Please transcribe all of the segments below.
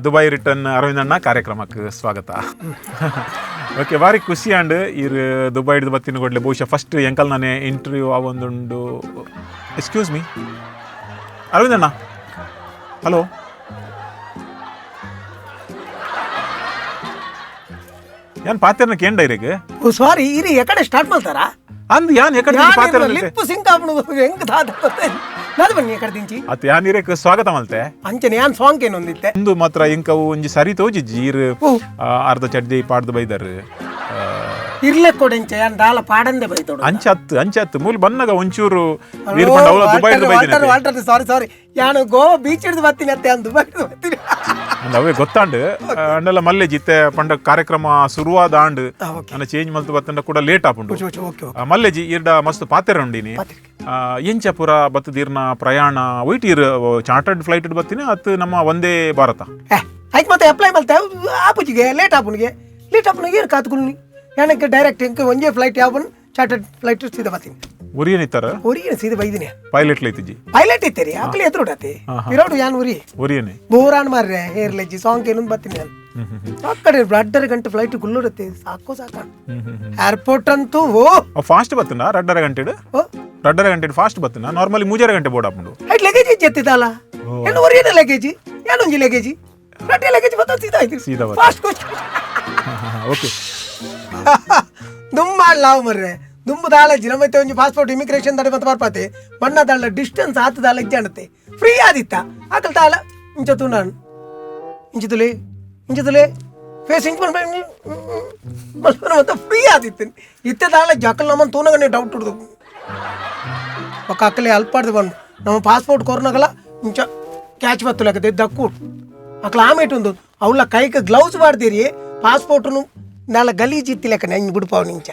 Dubai return ಅರವಿಂದಣ್ಣ ಕಾರ್ಯಕ್ರಮಕ್ಕೆ ಸ್ವಾಗತ. Okay, ಬಾರಿ ಖುಷಿ ಆಂಡ್ ಇರ್ ದುಬೈ ಹಿಡಿದು ಬತ್ತಿನ ಕೊಡ್ಲೆ. ಬಹುಶಃ ಫಸ್ಟ್ ಎಂಕಲ್ ನಾನೇ ಇಂಟರ್ವ್ಯೂ ಆ ಒಂದುಂಡು. ಎಕ್ಸ್ಕ್ಯೂಸ್ ಮೀ ಅರವಿಂದಣ್ಣ, ಹಲೋ. ಯಾನ್ ಪಾತೆರ್ನ ಕೇಂಡ ಇರೆಗ್? ಓ ಸಾರಿ, ಇರಿ ಎಕಡೆ ಸ್ಟಾರ್ಟ್ ಮಾಡ್ತಾರಾ? ಅಂದ್ ಯಾನ್ ಎಕಡೆ ಪಾತೆರ್ನ? ಲಿಪ್ ಸಿಂಕ್ ಆಪುಣು ಹೆಂಗ್ ದಾದ ನಾದು ಬನ್ನಿ ಎಕಡೆ ದಿಂಚಿ. ಅತ್ ಯಾನ್ ಇರೆಗ್ ಸ್ವಾಗತ ಮಲ್ತೆ. ಅಂಚನೆ ಯಾನ್ ಸಾಂಗ್ ಏನೊಂದಿತ್ತೆ. ಒಂದು ಮಾತ್ರ ಇಂಕವು ಒಂಜಿ ಸರಿ ತೋಜಿಜ್ಜಿ ಇರ್. ಓ. ಅರ್ಧ ಚಡ್ಡಿ ಪಾಡ್ದು ಬೈದಾರು. ಇರ್ಲೆ ಕೊಡೆಂಚ ಯಾನ್ ದಾಲ ಪಾಡಂದೆ ಬೈತೋಡು. ಅಂಚತ್ತು ಅಂಚತ್ತು ಮೂಲ ಬನ್ನಗ ಒಂಚೂರು ನೀರು ಪಂಡ ಅವಳ ದುಬೈ ಹಿಡ್ದು ಬೈದಿನ. Walter, sorry ಸಾರಿ, ಯಾನು ಗೋವಾ ಬೀಚ್ ಹಿಡಿದು ಬರ್ತೀನಿ ಅತ್ತೆ, ಯಾನ್ ದುಬೈ ಹಿಡಿದು ಬರ್ತೀನಿ. ಅಂದ್ ಅವೇ ಗೊತ್ತಾಂಡು ಅಂಡಲ ಮಲ್ಲೆ ಜಿತ್ತೆ ಪಂಡ ಕಾರ್ಯಕ್ರಮ ಶುರುವಾದ ಆಂಡ್. ಓಕೆ. ನನ್ನ ಚೇಂಜ್ ಮಲ್ತು ಬತ್ತಂಡ ಕೂಡ ಲೇಟ್ ಆಪುಂಡು. ಓಕೆ ಓಕೆ ಮಲ್ಲೆಜಿ ಇರ್ಡ ಮಸ್ತ್ ಪಾತೆರ ಉಂಡಿನಿ. ಪಾತೆರ್ಗೆ. ಎಂಚ ಪುರ ಬತ್ತದೀರ್ನ ಪ್ರಯಾಣ ಒಯ್ಟ್ ಇರ್ ಚಾರ್ಟರ್ಡ್ ಫ್ಲೈಟ್ ಬತ್ತೀನಿ ಅತ್ ನಮ್ಮ ವಂದೇ ಭಾರತ? ಏ ಆಯ್ತು, ಮತ್ತೆ ಅಪ್ಲೈ ಮಲ್ತೆ ಆಪುಜಿಗೆ ಲೇಟ್ ಆಪುನಿಗೆ, ಲೇಟ್ ಆಪುನಿಗೆ ಏರ್ ಕಾತ್కుని ಯಾನಕ್ಕೆ ಡೈರೆಕ್ಟ್ ಎಂಕ್ ಒಂಜೇ ಫ್ಲೈಟ್ ಯಾವನ್ ಚಾರ್ಟರ್ಡ್ ಫ್ಲೈಟ್ ಸೀದಾ ಬರ್ತೀನಿ. ಒರಿಯನಿತ್ತಾರ? ಒರಿಯನ ಸೀದಾ ಬೈದಿನಿ. ಪೈಲಟ್ ಲೈತಿಜಿ? ಪೈಲಟ್ ಇತ್ತೀರಿ, ಅಕ್ಲೆ ಎದುರುಡತಿ ಇರೋಡು ಯಾನ್ ಉರಿ. ಒರಿಯನೆ. ಬೋರಾನ್ ಮಾರ್ರೆ ಹೇರ್ಲೆಜ್ಜಿ ಸಾಂಗ್ ಏನೊಂದು ಬರ್ತೀನಿ ನಾನು. ಆ ಕಡೆ ರಡ್ಡರ ಗಂಟೆ ಫ್ಲೈಟ್ ಗುಲ್ಲುರತ್ತೆ, ಸಾಕು ಸಾಕ. ಏರ್ಪೋರ್ಟ್ ಅಂತೂ ಓ. ಫಾಸ್ಟ್ ಬತ್ತನ ರಡ್ಡರ ಗಂಟೆಡ್? ಓ. ರಡ್ಡರ ಗಂಟೆಡ್ ಫಾಸ್ಟ್ ಬತ್ತನ? ನಾರ್ಮಲಿ ಮೂಜರ ಗಂಟೆ ಬೋರ್ಡ್ ಆಪುಂಡು. ಐಟ್ ಲಗೇಜ್ ಎತ್ತಿದ್ದಲ್ಲ ಏನು ಒರಿಯನ ಲಗೇಜ್, ಏನೊಂಜಿ ಲಗೇಜ್, ರಡ್ಡೆ ಲಗೇಜ್ ಬತ್ತ ಸೀದಾ ಆಯ್ತು. ಸೀದಾ ಬತ್ತ. Fast coach. Okay. ದುಮ್ಮ ಲಾವ್ ಮರ್ರೆ ದುಂಬು ದಾಲಜ್ಜಿ ನಮ್ಮ ಒಂಜಿ ಪಾಸ್ಪೋರ್ಟ್ ಇಮಿಗ್ರೇಷನ್ ತಡೆ ಮತ್ತೆ ಬರ್ಪಾತೆ ಬಣ್ಣ ದಾಳ ಡಿಸ್ಟೆನ್ಸ್ ಆತ ದಾಲ ಇಜ್ಜಾಣತೆ ಫ್ರೀ ಆದಿತ್ತ ಆಕಲ್ ತಾಲ ಇಂಚ ತುಂಡಾನು ಇಂಚ ತುಲೆ ಇಂಚ ತುಲೆ ಫೇಸ್ ಇಂಚ್ ಮಲ್ಪನ ಮತ್ತೆ ಫ್ರೀ ಆದಿತ್ತು. ಇತ್ತೆ ದಾಳ ಜಕಲ್ ನಮ್ಮನ್ನು ತೂನಗನೆ ಡೌಟ್ ಹುಡ್ದು ఒక ಅಕ್ಕಲೆ ಅಲ್ಪಾಡ್ದು ಬಂದು ನಮ್ಮ ಪಾಸ್ಪೋರ್ಟ್ ಕೊರ್ನಗಲ ಇಂಚ ಕ್ಯಾಚ್ ಬತ್ತುಲಕತೆ ದಕ್ಕು ಅಕ್ಲ ಆಮೇಟ್ ಉಂದು ಅವಳ ಕೈಗೆ ಗ್ಲೌಸ್ ಮಾಡ್ತೀರಿ ಪಾಸ್ಪೋರ್ಟ್ನು ನಾಲ ಗಲೀಜ್ ಇತ್ತಿಲೆಕ್ಕ ನಂಗೆ ಬಿಡ್ಪಾವ್ ನಿಂಚ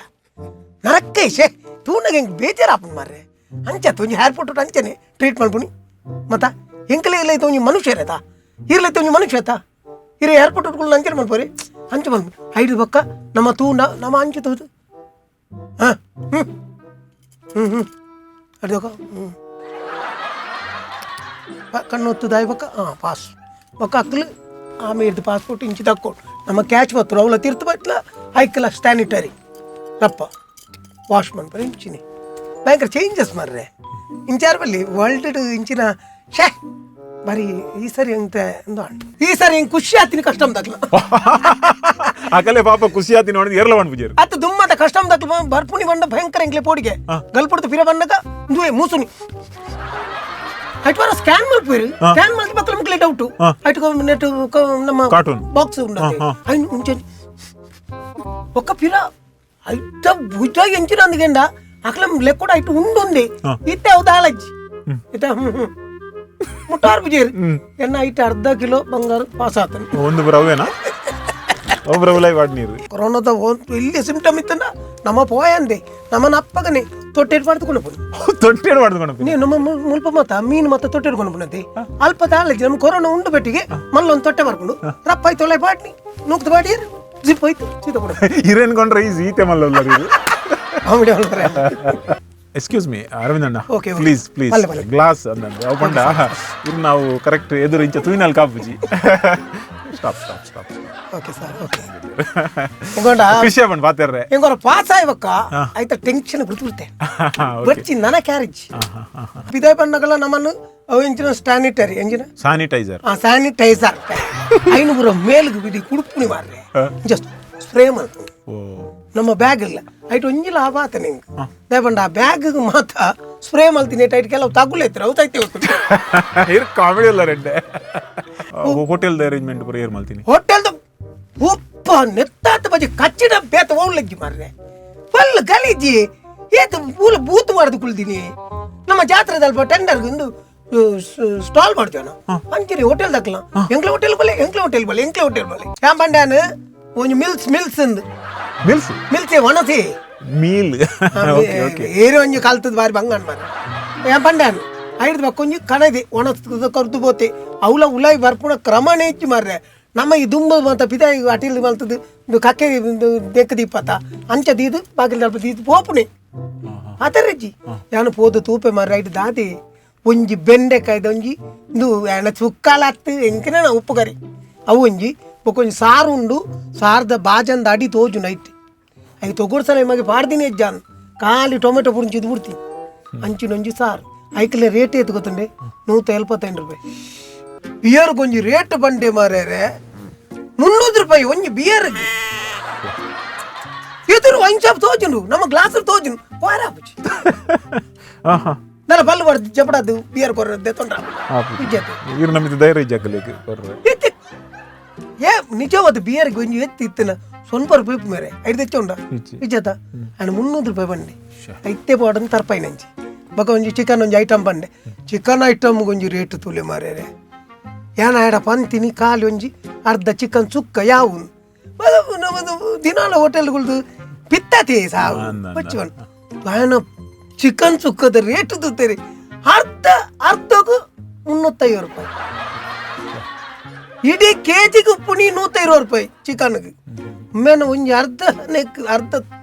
ನರಕ್ಕೆ ಶೇ ತೂನಗ ಹೆಂಗೆ ಬೇಜಾರಾಪುಂಡು ಮಾರ್ರೆ. ಅಂಚ ಒಂಜಿ ಏರ್ಪೋರ್ಟ್ ಅಂಚನೆ ಟ್ರೀಟ್ ಮಲ್ಪುನಿ ಮತ್ತ ಎಂಕಲೆ ಇಲ್ಲ ಒಂಜಿ ಮನುಷ್ಯರೇತ ಇರ್ಲೈತೆ ಒಂಜಿ ಮನುಷ್ಯ ಆತ ಇರ ಏರ್ಪೋರ್ಟ್ ಉಟ್ಕೊಂಡು ಅಂಚನೆ ಮಲ್ಪೋರಿ ಅಂಚೆ ಮಲ್ಪ ಐದು ಬಕ್ಕ ನಮ್ಮ ತೂನ ನಮ್ಮ ಅಂಚೆ ತೂದು ಹಾಂ ಹ್ಞೂ ಹ್ಞೂ ಹ್ಞೂ ಅಡ್ದೋಕ ಹ್ಞೂ ಕಣ್ಣು ಒತ್ತುದಾಯಿ ಬಕ್ಕ ಹಾಂ ಪಾಸ್ ಬೊಕ್ಕ ಅಕ್ಲು ಆಮೇಲೆ ಪಾಸ್ಪೋರ್ಟ್ ಇಂಚಿ ತಕ್ಕೊಂಡು ನಮ್ಮ ಕ್ಯಾಚ್ ಬತ್ತರು ಅವಳ ತೀರ್ಥ ಬಟ್ಲ ಐಕಲ ಸ್ಯಾನಿಟರಿ ರಪ್ಪ ವಾಶ್ ಮನ್ಪರೆ ಇಂಚಿನಿ ಭಯಂಕರ ಚೇಂಜಸ್ ಮಾರ್ರೆ ಇಂಚಾರ್ ಬಲ್ಲಿ ವರ್ಲ್ಡ್ ಇಂಚಿನ ಶೇ ಬಾರಿ ಈ ಸರಿ ಅಂತ ಈ ಸರಿ ಹಿಂಗೆ ಖುಷಿ ಆತೀನಿ ಕಷ್ಟಮ್ ದಾಕ್ಲ. ಅಕಲೆ ಪಾಪ ಖುಷಿ ಆತಿ ನೋಡಿದ್ ಏರ್ಲ ಪೂಜಾರಿ. ಅತ್ತ ದುಮ್ಮದ ಕಷ್ಟಮ್ ದಾಕ್ಲ ಬರ್ಪುಣಿ ಬಂಡ ಭಯಂಕರ ಎಂಕ್ಲೆ ಪೋಡಿಗೆ ಗಲ್ಪುಡ್ದು ಪಿರ ಬಂಡಗ ದುವೆ ಮೂಸುನಿ ಐಟ್ವಾರ ಸ್ಕ್ಯಾನ್ ಮಲ್ಪೇರು ಸ್ಕ್ಯಾನ್ ಮಲ್ತಿ ಮಕ್ಕಳ ಮುಕ್ಲೆ ಡೌಟ್ ಐಟ್ ನೆಟ್ ನಮ್ಮ ಕಾರ್ಟೂನ್. ಬಾಕ್ಸ್ ಉಂಡತೆ ಐನು ಮುಂಚೆ ఒక్క పిర ಐಟ ಭುಜ ಎಂಚಿನ ಅಂದ್ಗೆಂಡ ಅಕ್ಲ ಲೆಕ್ಕೊಡ ಐಟು ಉಂಡುಂದೆ ಇತ್ತೆ ಅವು ದಾಲಜ್ಜಿ ಇತ್ತ ಮುಟ್ಟಾರು ಪೂಜೇರು ಎನ್ನ ಐಟ ಅರ್ಧ ಕಿಲೋ ಬಂಗಾರ ಪಾಸ್ ಆತನು. ಒಂದು ಬ್ರವೇನಾ ಒಬ್ರವಲೈ ವಾಡ್ ನೀರು. ಕೊರೋನಾದ ಇಲ್ಲಿ ಸಿಂಪ್ಟಮ್ ಇತ್ತಂದ ನಮ್ಮ ಪೋಯಂದೆ ನಮ್ಮನ್ನ ಅಪ್ಪಗನೆ ತೊಟ್ಟೆಡ್ ಮಾಡ್ಕೊಂಡು ಪೋಯಿ. ತೊಟ್ಟೆಡ್ ಮಾಡ್ಕೊಂಡು? ನೀವು ನಮ್ಮ ಮುಲ್ಪ ಮತ್ತ ಮೀನು ಮತ್ತೆ ತೊಟ್ಟೆಡ್ಕೊಂಡು ಪುನತಿ ಅಲ್ಪ ದಾಲಜ್ಜಿ ನಮ್ಮ ಕೊರೋನಾ ಉಂಡು ಬೆಟ್ಟಿಗೆ ಮಲ್ಲೊಂದು ತೊಟ್ಟೆ ಬರ್ಕೊಂಡು ರಪ್ಪ ಆಯ್ತು ಒಳ್ಳೆ ಬಾಟ್ನಿ ನೂಕ್ದು ಬಾಡಿ ಜಿಪ್ ಹೋಯ್ತು ಸೀದಾ ಕೊಡು. ಇರೇನ್ಕೊಂಡ್ರೆ ಈ ಸೀತೆ ಮಲ್ಲ. ಕಾಮಿಡಿ. ಎಕ್ಸ್ಕ್ಯೂಸ್ ಮೀ ಅರವಿಂದ್ ಅಣ್ಣ. Okay, okay. Please please. ಬಲ್ಲೆ, ಬಲ್ಲೆ. ಗ್ಲಾಸ್ ಅಂದಂತೆ ಅವು ಪಂಡ ಇನ್ನು ನಾವು ಕರೆಕ್ಟ್ ಎದುರು ಇಂಚ ತೂಯಿನಲ್ಲಿ ಕಾಪುಜಿ. Stop stop stop. Okay sir, okay. ಇಂಗೊಂಡ ಖುಷಿ ಆಪಂಡ್ ಪಾತೆರ್ರೆ. ಇಂಗೊರ ಪಾಸ್ ಆಯ್ಬಕ್ಕ ಆಯ್ತಾ ಟೆನ್ಷನ್ ಬಿಡ್ತು ಬಚ್ಚಿ ನನ್ನ ಕ್ಯಾರೇಜ್ ಇದೇ ಬಣ್ಣಗಳ ನಮ್ಮನ್ನು ಅವು ಇಂಚಿನ ಸ್ಯಾನಿಟರಿ ಎಂಜಿನ ಸ್ಯಾನಿಟೈಸರ್. ಆ ಸ್ಯಾನಿಟೈಸರ್ ಐನೂರ ಮೇಲ್ಗೆ ಬಿಡಿ ಕುಡುಪುಣಿ ಮಾರ್ರೆ ಜಸ್ಟ್ ಸ್ಪ್ರೇ ಮಾಡ್ಕೊಂಡು ಓ. ನಮ್ಮ ಬ್ಯಾಗ್ ಇಲ್ಲ ಐಟ್ ಒಂಜಿ ಲಾಭ ಆತ ನಿಂಗೆ ದೇಪಂಡ ಆ ಬ್ಯಾಗ್ ಮಾತ ಸ್ಪ್ರೇ ಮಲ್ತೀನಿ ಐಟ್ ಕೆಲವು ತಗುಲೈತ್ರ ಅವು ತೈತೆ ಹೋಗ್ತದೆ. ಇರ್ ಕಾಮಿಡಿ ಅಲ್ಲ ರೆಡ್ಡೆ. ಹೋಟೆಲ್ದ ಅರೇಂಜ್ಮೆಂಟ್ ಪೂರ ಏರ್ ಮಲ್ತೀನಿ? ಹೋಟೆಲ್ದ ಉಪ್ಪ ನೆತ್ತಾತ ಬಜಿ ಕಚ್ಚಿಡ ಬೇತ ಓಡ್ಲಜ್ಜಿ ಮಾರ್ರೆ ಫುಲ್ ಗಲೀಜಿ ಏತು ಮೂಲ ಬೂತ್ ಮಾಡ್ದು ಕುಳ್ದಿನಿ. ನಮ್ಮ ಜಾತ್ರೆದಲ್ಪ ಟೆಂಡರ್ ಒಂದು ಸ್ಟಾಲ್ ಮಾಡ್ತೇವೆ ನಾವು ಅಂಚಿರಿ ಹೋಟೆಲ್ ದಕ್ಕಲ ಎಂಕ್ಲ ಹೋಟೆಲ್ ಬಲೆ ಎಂಕ್ಲ ಹೋಟೆಲ್ ಬಲೆ ಎಂಕ್ಲ ಹೋಟೆಲ್ ಬಲೆ ಯಾಂ ಬಂಡ್ಯಾನ ಒಂಜಿ ಮಿಲ್ಸ್ ಮಿಲ್ಸ್ ಅಂದ್ ಮಿಲ್ಸ್. ಮಿಲ್ಸೆ ಒಣಸಿ. Meal, okay okay. ಏರು ಒಂಜಿ ಕಲ್ತದ ಬಾರಿ ಬಂಗಾನ್ ಮಾರ್ರೆ ಯಾಂ ಬಂಡ್ಯಾನ ಐದು ಬಕ್ಕ ಒಂಜಿ ಕಣದೆ ಒಣ ಕರ್ದು ಬೋತೆ ಅವಲ ಉಲಾಯಿ ಬರ್ಪುಣ ಕ್ರಮನೇ ಹೆಚ್ಚು ಮಾರ್ರೆ. ನಮ್ಮ ಈ ದುಂಬ ಮತ್ತ ಪಿದಾಯಿ ಅಟಿಲ್ ಮಲ್ತದ್ದು ಇದು ಕಕ್ಕೆ ದೆಕ್ಕ ದೀಪತ್ತ ಅಂಚ ದೀದು ಬಾಗಿಲು ದಲ್ಪ ದೀದು ಪೋಪುಣೆ ಆತರಜ್ಜಿ ಯಾನು ಪೋದು ತೂಪೆ ಮಾರ್ರೆ ಐಟ್ ದಾದಿ ಒಂಜಿ ಬೆಂಡೆಕಾಯ್ದ ಒಂಜಿ ಇಂದು ಏನ ಸುಕ್ಕಾಲ ಅತ್ತು ಎಂಕಿನ ಉಪ್ಪು ಕರಿ ಅವು ಒಂಜಿ ಬೊಕ್ಕ ಒಂಜಿ ಸಾರು ಉಂಡು ಸಾರ್ದ ಬಾಜಂದ ಅಡಿ ತೋಜು ನೈಟ್ I ತೊಗೊಡ್ಸಲ ನಿಮಗೆ ಪಾಡ್ದಿನಿ ಹೆಜ್ಜಾನ್ ಖಾಲಿ ಟೊಮೆಟೊ ಪುಂಚಿದ್ ಬಿಡ್ತೀನಿ ಅಂಚಿನೊಂಜಿ ಸಾರು ಐಕಲೆ ರೇಟ್ ಏತು ಗೊತ್ತುಂಡೆ 175 ರೂಪಾಯಿ ಬಿಯರ್ ಕೊಂಜಿ ರೇಟ್ ಬಂಡೆ ಮಾರೇರೆ 300 ರೂಪಾಯಿ ಒಂಜಿ ಬಿಯರ್ ಎದುರು ವೈನ್ ಶಾಪ್ ತೋಜುಂಡು ನಮ್ಮ ಗ್ಲಾಸ್ ತೋಜುಂಡು ಪೋರಾಪುಜಿ ನಲ್ಲ ಬಲ್ಲು ಬಡ್ದು ಜಪಡದು ಬಿಯರ್ ಕೊರ್ರದ್ದೆ ತೊಂದ್ರೆ ಇರು ನಮ್ದು ಧೈರ್ಯ ಜಗ್ಗಲಿಕ್ಕೆ ಕೊರ್ರೆ ಏ ನಿಜವಾದ ಬಿಯರ್ಗೆ ಒಂಜಿ ಎತ್ತಿ ಇತ್ತಿನ ಸ್ವಲ್ಪ ರೂಪಾಯಿ ಮೇರೆ ಐದು తెಚ್ಚ ಉಂಡ ನಿಜತ ಅಂಡ್ 300 ರೂಪಾಯಿ ಬಂಡೆ ಐತೆ ಪಾಡನ್ ತರ್ಪಾಯಿ ನಂಜಿ ಬೊಕ ಒಂಜಿ ಚಿಕನ್ ಒಂಜಿ ಐಟಮ್ ಬಂಡೆ ಚಿಕನ್ ಐಟಮ್ ಒಂಜಿ ರೇಟ್ ತೂಲೆ ಮಾರೇರೆ ಏನ ಎಡ ಪಂತಿನಿ ಖಾಲಿ ಒಂಜಿ ಅರ್ಧ ಚಿಕನ್ ಸುಕ್ಕ ಯಾವು ನಮ್ಮದು ದಿನಾಲ ಹೋಟೆಲ್ಗಳ್ದು ಪಿತ್ತತೆ ಸಾವು ಬಚ್ಚವನ್ ఆయన ಚಿಕನ್ ಸುಕ್ಕದ ರೇಟ್ ತೂತೇರಿ ಅರ್ಧ ಅರ್ಧಕ್ಕೂ 350 ರೂಪಾಯಿ ಇಡೀ ಕೆ ಜಿಗೆ ಪುಣಿ 120 ರೂಪಾಯಿ ಚಿಕನ್ಗೆ ಮೇನ ಒಂಜಿ ಅರ್ಧ ನೆಕ್ ಅರ್ಧ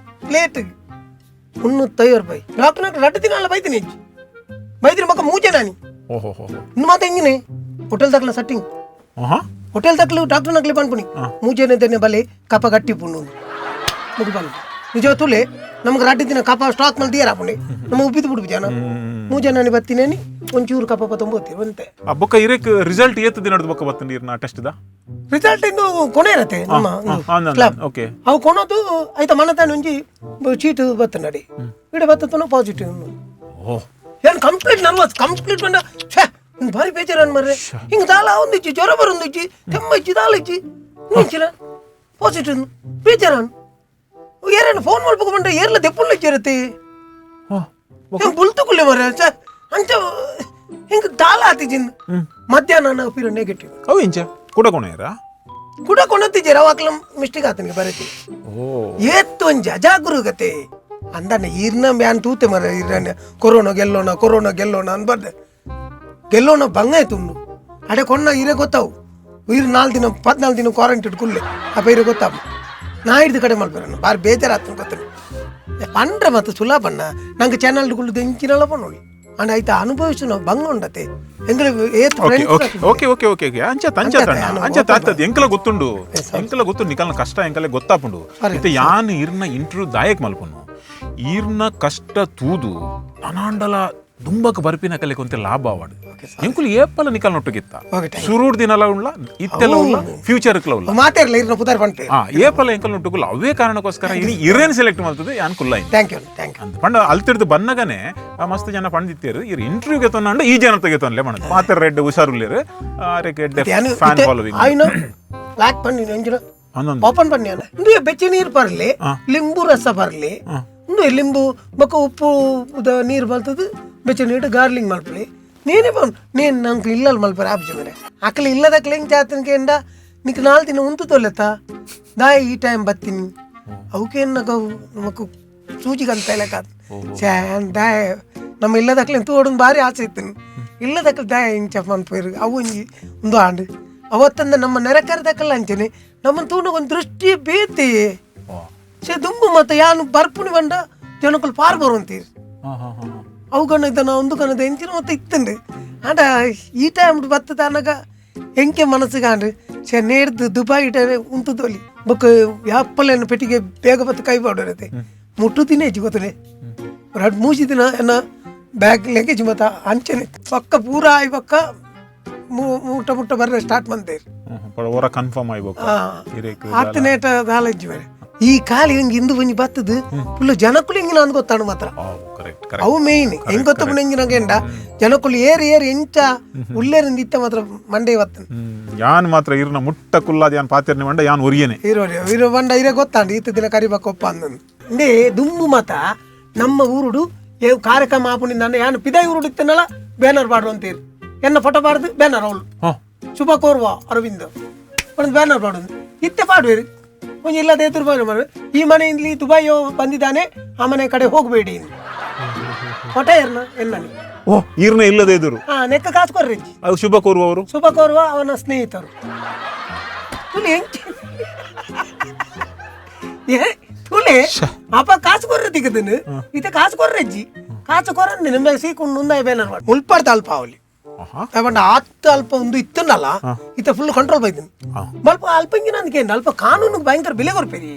ಪ್ಲೇಟ್ಗೆ 350 ರೂಪಾಯಿ ಡಾಕ್ಟರ್ ರಡ್ಡು ದಿನ ಅಲ್ಲ ಬೈತೀನಿ ಹೆಜ್ಜಿ ಬೈದಿನ ಮಕ್ಕ ಮೂಜೆ ನಾನಿ ಇನ್ನು ಮಾತ ಹೆಂಗಿನೇ ಹೋಟೆಲ್ ತಕ್ಕಲ ಸಟ್ಟಿಂಗ್ ಹೋಟೆಲ್ ತಕ್ಕಲು ಡಾಕ್ಟರ್ ನಕ್ಲಿ ಪನ್ಪುಣಿ ಮೂಜೆನೆ ದನೆ ಬಲೆ ಕಪ ಗಟ್ಟಿ ಪುಣ್ಣು ಮುಗಿ ಬಂದು ನಿಜ ತುಲೆ ನಮ್ಗೆ ರಡ್ಡು ದಿನ ಕಪ ಸ್ಟಾಕ್ ಮಾಡಿ ದಿಯರ ಪುಣಿ ನಮ್ಮ ಉಬ್ಬಿದ್ದು ಬಿಡ್ಬು ಜನ ಮೂಜೆ ನಾನಿ ಬತ್ತೀನೇನಿ ಒಂಚೂರು ಕಪ ತೊಂಬೋತಿ ಒಂತೆ ಬೊಕ್ಕ ಇರೇಕ್ ರಿಸಲ್ಟ್ ಏತ್ ದಿನದ ಬೊಕ್ಕ ಬತ್ತ ನೀರ್ನ test the result ಇನ್ನು ಕೊನೆ ಇರತ್ತೆ ನಮ್ಮ ಕ್ಲಬ್ ಓಕೆ ಅವು ಕೊನೋದು ಆಯ್ತಾ ಮನತಾನೆ ಒಂಜಿ ಚೀಟು ಬತ್ತ ನಡಿ ಇಡ ಬತ್ತನ ಪಾಸಿಟಿವ್ ಏನು complete nervous complete ಬಂದ ಛೇ ಭಾರಿ ಬೇಜಾರು ಮರ್ರೆ ಹಿಂಗೆ ದಾಲ ಒಂದಿಚ್ಚಿ ಜ್ವರ ಬರೊಂದಿಚ್ಚಿ ತೆಮ್ಮಚ್ಚಿ ದಾಲ ಇಚ್ಚಿ ನಿಂಚಿನ ಪಾಸಿಟಿವ್ ಬೇಜಾರು ಏರೇನು ಫೋನ್ ಮಾಡ್ಬೇಕು ಬಂದ್ರೆ ಏರ್ಲ ದೆಪ್ಪುಳ್ಳ ಇರುತ್ತೆ ಹೆಂಗೆ ಬುಲ್ತುಕುಲ್ಲೆ ಮರ್ರೆ ಛೇ ಅಂಚ ಹಿಂಗೆ ದಾಲ ಆತಿಜಿನ್ ಮಧ್ಯಾಹ್ನ ಪಿರ ನೆಗೆಟಿವ್ ಅವು ಇಂಚ ಕೂಡ ಕೊನೆಯರ ಕೂಡ ಕೊನತ್ತಿದ್ದೀರ ಅವಾಗ್ಲ ಮಿಸ್ಟೇಕ್ ಆತನಿಗೆ ಬರತಿ ಏತ್ತು ಒಂಜಿ ಅಜಾಗರೂಕತೆ ಅಂದನ್ನ ಈರ್ನ ಬ್ಯಾನ್ ತೂತೆ ಮರ ಈರ್ನ ಕೊರೋನಾ ಗೆಲ್ಲೋಣ ಕೊರೋನಾ ಗೆಲ್ಲೋಣ ಅನ್ಬಾರ್ದೆ ಗೆಲ್ಲೋಣ ಬಂಗ ಆಯ್ತು ಉಂಡು ಅಡೆ ಕೊನ್ನ ಇರೇ ಗೊತ್ತಾವು ಇರು 4 ದಿನ 14 ದಿನ ಕ್ವಾರಂಟೈನ್ ಕುಲ್ಲೆ ಅಪ್ಪ ಇರೇ ಗೊತ್ತಾವು ನಾ ಹಿಡ್ದು ಕಡೆ ಮಲ್ಪೇರಣ್ಣ ಬಾರಿ ಬೇಜಾರಾತು ಗೊತ್ತನು ಪಂಡ್ರೆ ಮತ್ತು ಸುಲಭಣ್ಣ ನಂಗೆ ಚಾನಲ್ ಕುಳ್ಳು ದೆಂಚಿನಲ್ಲ ಪಣ್ಣೋಳಿ ಅಂಡ್ ಆಯ್ತಾ ಅನುಭವಿಸು ನಾವು ಬಂಗ ಉಂಡತೆ ಎಂಗ್ಲ ಏತ್ okay okay okay okay ಅಂಚ ಅಂಚ ಅಂಚ ತಾತದ ಎಂಕಲ ಗೊತ್ತುಂಡು ಎಂಕಲ ಗೊತ್ತು ನಿಕಲ್ನ ಕಷ್ಟ ಎಂಕಲೆ ಗೊತ್ತಾಪುಂಡು ಇತ್ತೆ ಯಾನ್ ಇರ್ನ ಇಂಟರ್ವ್ಯೂ ದಾಯಕ್ ಮಲ್ಪುನು ಈರ್ನ ಕಷ್ಟ ತೂದು ಅನಾಂಡಲ ದುಂಬಕ್ ಬರ್ಪಿನ ಕಲೆ ಕೊಂತೆ ಲಾಭ ಆವಾಡು ಎಂಕುಲು ಏಪಲ ನಿಕಲ್ ನೊಟ್ಟುಗಿತ್ತ ಸುರೂರ್ ದಿನಲ ಉಳ್ಳ ಇತ್ತೆಲ್ಲ ಉಳ್ಳ ಫ್ಯೂಚರ್ ಕ್ಲ ಉಳ್ಳ ಮಾತಾಡಲ್ಲ ಇರ್ನ ಪುದಾರ್ ಪಂಪೆ ಏಪಲ ಎಂಕಲ್ ನೊಟ್ಟುಗುಲ್ಲ ಅವೇ ಕಾರಣಕ್ಕೋಸ್ಕರ ಇನಿ ಇರೇನ್ ಸೆಲೆಕ್ಟ್ ಮಾಡ್ತದೆ ಯಾನ್ ಕುಲ್ಲ thank you thank you ಅಂತ ಪಂಡ ಅಲ್ತಿಡ್ದು ಬನ್ನಗನೆ ಮಸ್ತ್ ಜನ ಪಂಡಿತ್ತೇರು ಇರ್ ಇಂಟರ್ವ್ಯೂ ಗೆತ್ತೊಂಡು ಈ ಜನ ತೆಗೆತೊನ್ಲೆ ಮಣ ಮಾತ್ರ ರೆಡ್ ಹುಷಾರುಲ್ಲೇರು ಫ್ಯಾನ್ ಫಾಲೋವಿಂಗ್ ಆಯ್ನ ಲಾಕ್ ಪಂಡಿ ಎಂಜಿನ ಓಪನ್ ಪನ್ನಿ ಇಂದು ಬೆಚ್ಚ ನೀರು ಬರಲಿ ಲಿಂಬು ರಸ ಬರಲಿ ಇಂದು ಲಿಂಬು ಬೊಕ್ಕ ಉಪ್ಪು ನೀರು ಬರ್ತದೆ ಬೆಚ್ಚ ನೀರು ಗಾರ್ಲಿಂಗ್ ಮಲ್ಪಲಿ ನೀನೇ ಬಂದು ನೀನು ನಂಗೆ ಇಲ್ಲಲ್ಲಿ ಮಲ್ಪರೆ ಆಪ್ಜಿ ಮೇರೆ ಅಕ್ಕಲ ಇಲ್ಲದಕ್ಕಲೆ ಹೆಂಗೆ ಜಾತನಿಗೆ ಎಂಡ ನಿಕ್ 4 ದಿನ ಉಂತು ತೊಲೆತ ದಾಯಿ ಈ ಟೈಮ್ ಬತ್ತೀನಿ ಅವಕ್ಕೇನು ನಮಕ್ ಸೂಜಿಗಂತ ಇಲ್ಲ ಛೇ ದಾಯ ನಮ್ಮ ಇಲ್ಲದಕ್ಕಲೆ ತೋಡೊಂದು ಭಾರಿ ಆಸೆ ಇತ್ತು ಇಲ್ಲದಕ್ಕಲೆ ದಾಯ ಇಂಚ ಮನ್ಪೇರು ಅವು ಒಂಜಿ ಒಂದು ಆಂಡು ಅವತ್ತಂದ ನಮ್ಮ ನೆರೆಕರದಕ್ಕಲ್ಲ ಅಂಚನೆ ನಮ್ಮನ್ನು ತೂನಗ ಒಂದು ದೃಷ್ಟಿ ಬೇತಿ ಸೇ ದುಂಬು ಮತ್ತು ಯಾನು ಬರ್ಪುಣಿ ಬಂಡ ಜನಕ್ಕಲು ಪಾರ್ ಬರುವಂತೀರಿ ಅವು ಕಣ್ಣು ಇದ್ದ ಒಂದು ಕಣ್ಣದ ಎಂಚಿನ ಮತ್ತೆ ಇತ್ತಂಡು ಆಂಡ ಈ ಟೈಮ್ ಬತ್ತದ ಅನಗ ಎಂಕೆ ಮನಸ್ಸಿಗೆ ಸೆ ನೇರ್ದು ದುಬಾಯಿ ಇಟ್ಟರೆ ಉಂತು ತೋಲಿ ಬೊಕ್ಕ ಯಾಪ್ಪಲೇನು ಪೆಟ್ಟಿಗೆ ಬೇಗ ಬತ್ತು ಕೈ ಬಾಡೋರತೆ ಮುಟ್ಟು ತಿನ್ನೇ ಗೊತ್ತನೆ ರಡ್ ಮೂಸಿ ದಿನ ಎನ್ನ ಬ್ಯಾಗ್ ಲಗೇಜ್ ಮತ್ತು ಅಂಚನೆ ಪಕ್ಕ ಪೂರ ಆಯ್ ಪಕ್ಕ ಮುಟ್ಟ ಮುಟ್ಟ ಬರ್ರೆ ಸ್ಟಾರ್ಟ್ ಮಂತೇರಿ ಓರ ಕನ್ಫರ್ಮ್ ಆಯ್ಬೇಕು ಆತನೇಟ ದಾಲಜ್ಜಿ ಬೇರೆ ಈ ಕಾಲಿ ಹಿಂಗೆ ಇಂದು ಒಂಜಿ ಬತ್ತದು ಫುಲ್ ಜನಕ್ಕುಲು ಹಿಂಗಿನ ಅಂದ್ ಗೊತ್ತಾಡು ಮಾತ್ರ ಅವು ಮೇಯ್ನ್ ಹೆಂಗ್ ಗೊತ್ತಪುಣ ಎಂಜಿನ ಗೆಂಡ ಜನಕ್ಕುಲು ಏರಿ ಏರಿ ಎಂಚ ಉಳ್ಳೇರಿಂದ ಇತ್ತ ಮಾತ್ರ ಮಂಡೆ ಬತ್ತನ ಯಾನ್ ಮಾತ್ರ ಇರ್ನ ಮುಟ್ಟ ಕುಲ್ಲಾದ ಯಾನ್ ಪಾತಿರ್ನಿ ಮಂಡ ಯಾನ್ ಒರಿಯನೆ ಇರೋರಿ ಇರೋ ಬಂಡ ಇರೇ ಗೊತ್ತಾಂಡು ಈತ ದಿನ ಕರಿಬೇಕಪ್ಪ ಅಂದಂದು ಇಂದೇ ದುಂಬು ಮಾತ ನಮ್ಮ ಊರುಡು ಕಾರ್ಯಕ್ರಮ ಆಪುಣಿ ನನ್ನ ಯಾನು ಪಿದಾಯಿ ಊರುಡು ಇತ್ತನಲ್ಲ ಬ್ಯಾನರ್ ಬಾಡು ಅಂತೀರಿ ಎನ್ನ ಫೋಟೋ ಬಾರ್ದು ಬ್ಯಾನರ್ ಅವಳು ಶುಭ ಕೋರ್ವ ಅರವಿಂದ್ ಒಂದು ಬ್ಯಾನರ್ ಬಾಡು ಇತ್ತೆ ಪಾಡುವೇರಿ ಒಂಜಿ ಇಲ್ಲದೆ ಎದುರು ಮಾಡು ಈ ಮನೆಯಲ್ಲಿ ದುಬಾಯೋ ಬಂದಿದ್ದಾನೆ ಆ ಮನೆ ಕಡೆ ಹೋಗಬೇಡಿ ಫೋಟೋ ಏರ್ನ ಎನ್ನನಿ ಓ ಈರ್ನ ಇಲ್ಲದೆ ಎದುರು ಹಾ ನೆಕ್ಕ ಕಾಸು ಕೊರ್ರಿ ಅದು ಶುಭ ಕೋರುವವರು ಶುಭ ಕೋರುವ ಅವನ ಸ್ನೇಹಿತರು ತುಲೆ ತುಲೆ ಅಪ್ಪ ಕಾಸು ಕೊರ್ರೆ ದಿಗದನು ಇತ್ತೆ ಕಾಸು ಕೊರ್ರೆಜ್ಜಿ ಕಾಸು ಕೊರಂದೆ ನಿಮ್ಮ ಸೀಕೊಂಡು ಮುಂದೆ ಬ್ಯಾನರ್ ಮಾಡಿ ಮುಲ್ಪಡ್ ತಲ್ಪ ಅವಲಿ ಪಂಡ ಆತ್ ಅಲ್ಪ ಒಂದು ಇತ್ತನ್ನಲ್ಲ ಇತ್ತ ಫುಲ್ ಕಂಟ್ರೋಲ್ ಬೈದಿನಿ. ಅಲ್ಪ ಅಲ್ಪ ಇಂಜಿನ ಅಂದ್ಕೆ ಅಲ್ಪ ಕಾನೂನು ಭಯಂಕರ ಬೆಲೆ ಕೊರ್ಪೇರಿ.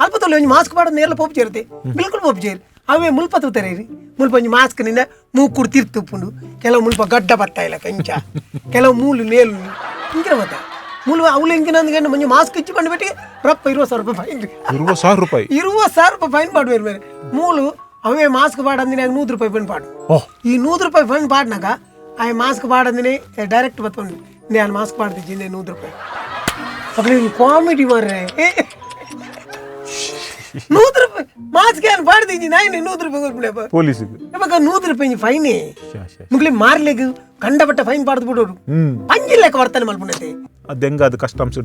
ಅಲ್ಪ ತೊಲೆ ಒಂಜಿ ಮಾಸ್ಕ್ ಪಾಡ ನೇರ್ಲ ಪೋಪು ചേರ್ತೆ ಬಿಲ್ಕುಲ್ ಪೋಪು ചേರು. ಅವೇ ಮುಲ್ಪ ತೂತಾರೆ ಮುಲ್ಪ ಒಂಜಿ ಮಾಸ್ಕ್ ನಿನ್ನ ಮೂಕುಡು ತಿರ್ತುಪ್ಪುಂಡು. ಕೆಲವು ಮುಲ್ಪ ಗಡ್ಡ ಬತ್ತಾ ಇಲ್ಲ ಕಂಚ, ಕೆಲವು ಮೂಲು ನೇಲು ಇಂಚಿನ ಮತ್ತ ಮೂಲು ಅವಳು ಇಂಚಿನ ಅಂದ್ಕೊಂಡು ಮಂಜು ಮಾಸ್ಕ್ ಇಚ್ಚಿ ಬಂದು ಬಿಟ್ಟಿಗೆ ರಪ್ಪ 20,000 ರೂಪಾಯಿ ಫೈನ್. 20,000 ರೂಪಾಯಿ? 20,000 ರೂಪಾಯಿ ಫೈನ್ ಪಾಡುವೇರು ಬೇರೆ. ಮೂಲು ಅವೇ ಮಾಸ್ಕ್ ಪಾಡಂದಿನ 100 ರೂಪಾಯಿ ಫೈನ್ ಪಾಡು. ಈ 100 ರೂಪಾಯಿ ಫೈನ್ ಪಾಡ್ನಾಗ ಆ ಮಾಸ್ಕ್ ಪಾಡಂದಿನಿ ಡೈರೆಕ್ಟ್ ಬತ್ತೊಂಡು ನಾನು ಮಾಸ್ಕ್ ಪಾಡ್ತಿದ್ದೀನಿ 100 ರೂಪಾಯಿ. ಅక్కడ ಕಾಮಿಡಿ ಮಾರ್ರೆ. 100 ರೂಪಾಯಿ ಮಾಸ್ಕ್ ಏನು ಪಾಡ್ತಿದ್ದೀನಿ ನಾನು 100 ರೂಪಾಯಿ ಕೊಡ್ಬಿಡಪ್ಪ ಪೊಲೀಸಿಗೆ. ಇವಾಗ 100 ರೂಪಾಯಿ ಫೈನೇ ಮುಗ್ಲಿ ಮಾರ್ಲಿಗೆ ಕಂಡಪಟ್ಟ ಫೈನ್ ಪಾಡ್ದು ಬಿಡೋರು. ಪಂಜಿಲ್ಲೆಕ್ಕ ವರ್ತನೆ ಮಲ್ಪುನತೆ. ಅದು ಹೆಂಗ ಅದು ಕಸ್ಟಮ್ಸ್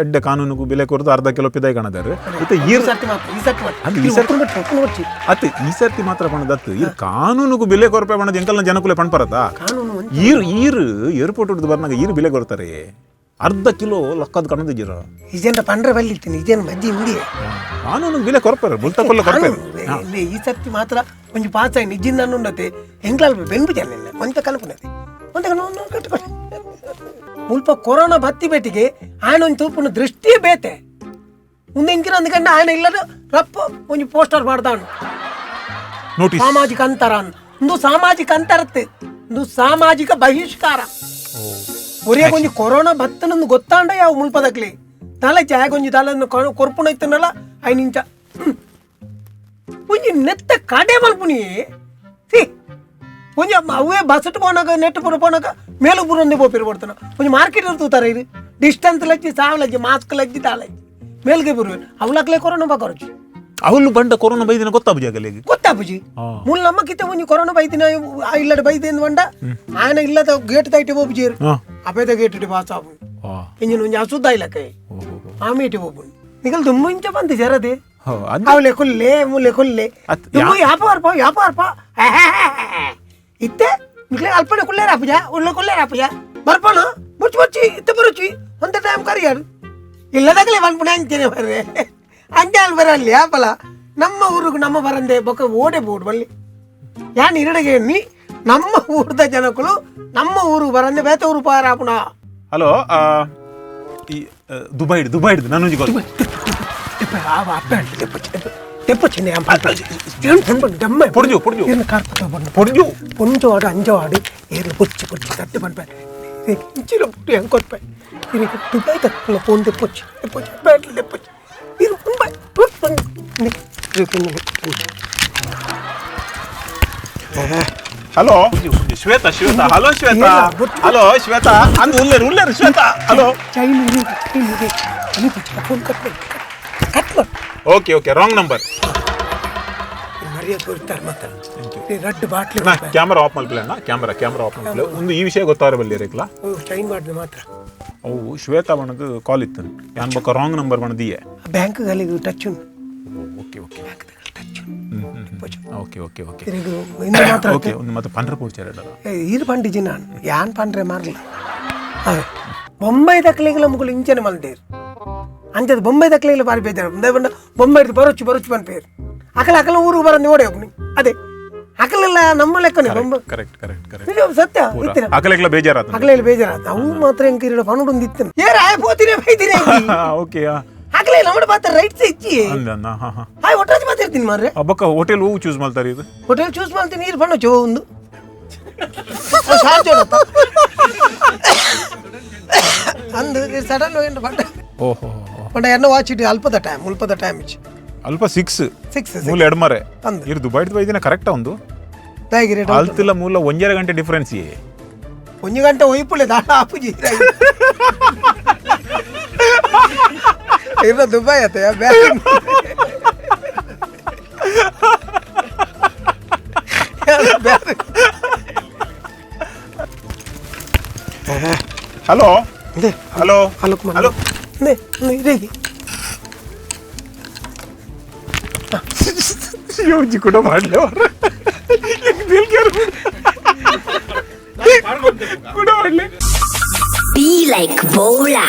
ಎಡ್ಡೆ ಕಾನೂನಿಗೂ ಬೆಲೆ ಕೊರದು ಅರ್ಧ ಕಿಲೋ ಪಿದಾಯಿ ಕಾಣದಾರೆ. ಇತ್ತೆ ಈ ಸರ್ತಿ ಮಾತ್ರ, ಈ ಸರ್ತಿ ಮಾತ್ರ. ಅದು ಈ ಸರ್ತಿ ಅತ್ತೆ ಈ ಸರ್ತಿ ಮಾತ್ರ ಪಣದತ್ತು ಈ ಕಾನೂನಿಗೂ ಬೆಲೆ ಕೊರಪೆ ಪಣದ ಎಂಕಲ್ನ ಜನಕುಲೆ ಪಣಪರತಾ. ಈರು ಈರು ಏರ್ಪೋರ್ಟ್ ಹಿಡಿದು ಬರ್ನಾಗ ಈರು ಬೆಲೆ ಕೊಡ್ತಾರೆ. ಅರ್ಧ ಕಿಲೋ ಲಕ್ಕದ ಕಣದಿದ್ದೀರ ಇದೇನ ಪಂಡ್ರೆ ಬಲ್ಲಿತ್ತೀನಿ ಇದೇನು ಮಜ್ಜಿ ಹಿಂದಿ ಕಾನೂನು ಬೆಲೆ ಕೊರಪಾರ ಬುಲ್ತ ಕೊಲ್ಲ ಕೊರಪೆ. ಈ ಸರ್ತಿ ಮಾತ್ರ ಒಂಜಿ ಪಾಸ್ ಆಗಿ ನಿಜ್ಜಿಂದ ಅನ್ನುಂಡತೆ ಎಂಕ್ಲಾಲ್ ಬೆನ್ಬು ಜನ ಒಂತ ಕನಪುನತೆ ಒಂತ ಕಟ್ಟುಕೊಟ್ಟೆ. ಮುಲ್ಪ ಕೊರೋನಾ ಬತ್ತಿ ಬೇಟಿಗೆ ಆಯನ ಒಂಜಿ ತೂಪುನ ದೃಷ್ಟಿಯೇ ಬೇತೆ. ಮುಂದೆ ಇಂಕಿನ ಅಂದ್ಕಂಡು ಆಯನ ಇಲ್ಲದ ರಪ್ಪ ಒಂಜಿ ಪೋಸ್ಟರ್ ಮಾಡ್ದಾನು ನೋಟಿಸ್ ಸಾಮಾಜಿಕ ಅಂತರ ಒಂದು ಸಾಮಾಜಿಕ ಅಂತರತ್ತೆ ಒಂದು ಸಾಮಾಜಿಕ ಬಹಿಷ್ಕಾರ. ಒರೇ ಒಂಜಿ ಕೊರೋನಾ ಬತ್ತನೊಂದು ಗೊತ್ತಾಂಡ ಯಾವ ಮುಲ್ಪದಕ್ಲಿ ತಲೆ ಚಾಯ್ ಒಂಜಿ ತಲೆ ಕೊರ್ಪುಣ ಇತ್ತನಲ್ಲ ಐನಿಂಚ ಒಂಜಿ ನೆತ್ತ ಕಡೆ ಮಲ್ಪುನಿ ಸಿ ಒಂಜಿ ಅವೇ ಬಸ್ ಪೋನಾಗ ನೆಟ್ ಪೂರ ಪೋನಾಗ ಮೇಲು ಪೂರ ಒಂದೇ ಪೋಪಿರು ಪಡ್ತಾನ. ಒಂಜಿ ಮಾರ್ಕೆಟ್ ತೂತಾರೆ ಇದು ಡಿಸ್ಟೆನ್ಸ್ ಲಜ್ಜಿ ಸಾವ್ ಲಜ್ಜಿ ಮಾಸ್ಕ್ ಲಜ್ಜಿ ತಾಳಜ್ಜಿ ಮೇಲ್ಗೆ ಬರುವೆ ಅವಲಕ್ಲೆ ಕೊರೋನಾ ಬರೋಚಿ. ಅವಳು ಬಂಡ ಕೊರೋನಾ ಬೈದಿನ ಗೊತ್ತಾಬುಜಿ ಆಗಲಿಗೆ ಗೊತ್ತಾಬುಜಿ ಮುಲ್ ನಮ್ಮ ಕಿತ್ತ ಒಂಜಿ ಕೊರೋನಾ ಬೈದಿನ ಇಲ್ಲಡ ಬೈದಿನ ಬಂಡ ಆಯನ ಇಲ್ಲದ ಗೇಟ್ ತೈಟಿ ಹೋಗ್ಬುಜಿ ಅಪೇದ ಗೇಟ್ ಇಟ್ಟು ಪಾಸ್ ಆಪು ಇಂಜಿನ್ ಒಂಜಿ ಅಶುದ್ಧ ಇಲ್ಲಕ್ಕೆ ಆಮೇಟಿ ಹೋಗ್ಬುಂಡು ನಿಗಲ್ ದುಮ್ಮು ಇಂಚ ಬಂದು ಜರದೆ ಅವಲೆ ಕೊಲ್ಲೆ ಮುಲ್ಲೆ ಕೊಲ್ಲೆ ದುಮ್ಮು ಯಾಪಾರ್ಪ ಯಾಪಾರ್ಪ ಇತ್ತೆ ನಿಕ್ಲೆ ಅಲ್ಪನೆ ಕುಲ್ಲೇರ ಆಪುಜ ಉಳ್ಳೆ ಕುಲ್ಲೇರ ಆಪುಜ ಬರ್ಪಣ ಮುಚ್ಚಿ ಮುಚ್ಚಿ ಇತ್ತೆ ಬರುಚಿ ಒಂದ ಟೈಮ್ ಕರಿಯಾರು ಇಲ್ಲದಾಗಲೇ ಬಂದ್ಬಿಡ ಅಂಚೇನೆ ಬರ್ರೆ ಅಂಚೆ ಅಲ್ಲಿ ಬರಲ್ಲಿ ಯಾಪಲ ನಮ್ಮ ಊರಿಗೆ ನಮ್ಮ ಬರಂದೆ ಬೊಕ್ಕ ಓಡೆ ಬೋಡು ಬಲ್ಲಿ ಯಾನ್ ಇರಡಗೆ ನೀ ನಮ್ಮ ಊರ್ದ ಜನಗಳು ನಮ್ಮ ಊರು ಬರಂದೆ ಬೇತ ಊರು ಪಾರಾಪುಣ. ಹಲೋ ಈ ದುಬೈ ದುಬೈ ನಾನು പൊഞ്ചോട് അഞ്ചോട് ഏറിൽ പൊച്ച് പൊച്ച് തട്ട് പൺപേ ഇച്ചിരി പൊട്ടി ഞാൻ കൊപ്പേ എനിക്ക് ദുബായ് തക്കുള്ള ഫോൺ തെപ്പൊച്ച് തെപ്പൊച്ച് ബാറ്റിൽ തെപ്പൊച്ച് ഇത് hello Shweta Shweta hello Shweta hello Shweta ಅಂದು ಉಲ್ಲೇರು ಉಲ್ಲೇರು Shweta hello phone cut cut okay okay wrong number. ಮರ್ಯಾದೆ ಕೊಡ್ತಾರೆ ಮತ್ತೆ ರೆಡ್ bottle camera off ಮಲ್ಪಿಲ್ಲ ಅಣ್ಣ, camera camera off ಮಲ್ಪಿಲ್ಲ. ಒಂದು ಈ ವಿಷಯ ಗೊತ್ತಾರ ಬಲ್ಲಿ ರೇಕ್ಲ ಚೈನ್ ಮಾಡಿದೆ ಮಾತ್ರ. ಅವು ಶ್ವೇತಾ ಬಣ್ಣದ ಕಾಲ್ ಇತ್ತು ಯಾನ್ ಬೊಕ್ಕ ರಾಂಗ್ ನಂಬರ್ ಬಣ್ಣದಿಯೇ ಬ್ಯಾಂಕ್ ಗಲಿಗೆ ಟಚ್ ಉಂಟು. Okay okay touch okay okay okay ಮಾತ್ರ ಓಕೆ ಒಂದು ಮತ್ತೆ ಪಂಡ್ರೆ ಪೋಡ್ಚಾರ ಈರು ಪಂಡಿಜಿ ನಾನು ಯಾನ್ ಪಂಡ್ರೆ ಮಾರ್ಲ ಅದೇ ಬೊಂಬೈ ದಕ್ಲಿಗೆಲ್ಲ ಮುಗುಲು ಇಂಚನೆ ಮಲ್ದೇರು ಅಂಚದ ಬೊಂಬೈ ದಕ್ಲಿಗೆಲ್ಲ ಬಾರಿ ಬೇಜಾರು ಬಣ್ಣ ಬೊಂಬೈ ಬರೋಚು ಬರೋಚು ಪನ್ಪೇರು ಅಕಲ ಅಕಲ ಊರಿಗೆ ಬರಂದು ಓಡಿ ಹೋಗ್ನಿ ಅದೇ ಅಕಲೆಲ್ಲ ನಮ್ಮ ಲೆಕ್ಕನೆ ಬೊಂಬೈ correct correct correct ಸತ್ಯ ಇತ್ತಿನ ಅಕಲೆಗ್ಲ ಬೇಜಾರಾತ ಅಕಲೆಲ್ಲ ಬೇಜಾರಾತ ಅವು ಮಾತ್ರ ಎಂಕ ಇರಡ ಪನುಡೊಂದು ಇತ್ತನ ಏರ್ ಆಯ ಪೋತಿನೇ ಬೈದಿನೇ ಓಕೆ ಅಕಲೆ ನಮ್ಮ ಪಾತ್ರ ರೈಟ್ಸ್ ಇಚ್ಚಿ ಅಂದ ಹಾ ಹಾ ಹಾಯ್ ಒಟ್ರಾಜ್ ಮಾತಾಡ್ತೀನಿ ಮಾರ್ರೆ. ಬೊಕ್ಕ ಹೋಟೆಲ್ ಹೂ ಚೂಸ್ ಮಾಡ್ತಾರೆ ಇದು ಹೋಟೆಲ್ ಚೂಸ್ ಮಾಡ್ತೀನಿ ನೀರು ಬಣ್ಣ ಚೋ ಒಂದು ಅಂದು ಸಡನ್ ಏನು ಬಣ್ಣ ಓಹೋ ಬಣ್ಣ ಎನ್ನ ವಾಚ್ ಇಟ್ಟು ಅಲ್ಪದ ಟೈಮ್ ಉಲ್ಪದ ಟೈಮ್ ಇಚ್ಚಿ ಅಲ್ಪ ಸಿಕ್ಸ್ ಸಿಕ್ಸ್ ಮೂಲ ಎಡ್ಮರೆ ಅಂದು ಇರು ದುಬೈ ಬೈದಿನ ಕರೆಕ್ಟ್ ಒಂದು ಅಲ್ತಿಲ್ಲ ಮೂಲ ಒಂಜರ ಗಂಟೆ ಡಿಫರೆನ್ಸ್ ಒಂಜು ಗಂಟೆ ಒಯ್ಪುಳೆ ದಾಳ ಆಪುಜಿ ಇರ ದುಬೈ ಆತ hello hello hello ಯೋಜಿ ಕೂಡ ಮಾಡಲಿ ಕೂಡ ಮಾಡಲಿ. Be like Bola.